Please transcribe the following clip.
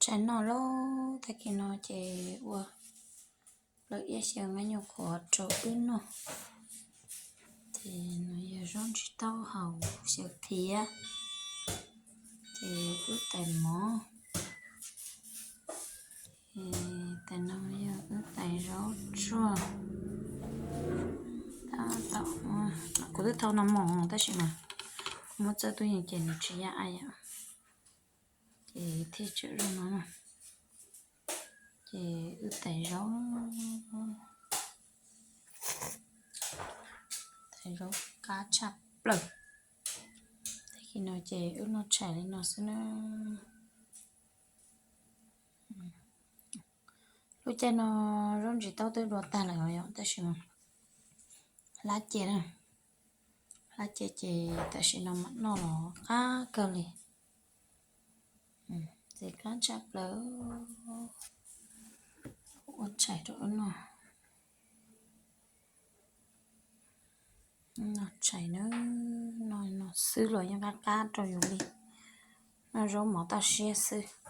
tshais noj lauj. Tag kis no ces ua plaub iab xyaw nab nyuj qhuav rau wb noj. Ces no yog zaub ntsis taub hau xyaw thiab, ces wb tais mov. Ces tais no yog wb tais zaub tsuag. Tab tom, kuv twb thau no mus tab sis mas kuv muab txawb tub yees ces nws tsis ya yom, ces thiaj tsawm zoo no na. Ces wb tais zaub, tais zaub qab tshaj plaws. Tag kis no ces wb noj tshais li no xwb na. Lub caij no zaub ntsis taub twb dua tag lawm os yom, tab sis mas hlab ce na, hlab ce ces tam sim no mam noj los qab kawg li. Ces qab tshaj plaws, ua tshais rau wb noj. Noj tshais na, noj no xwb los yeej qab qab rau yus li. Noj zaub mov toj siab xwb.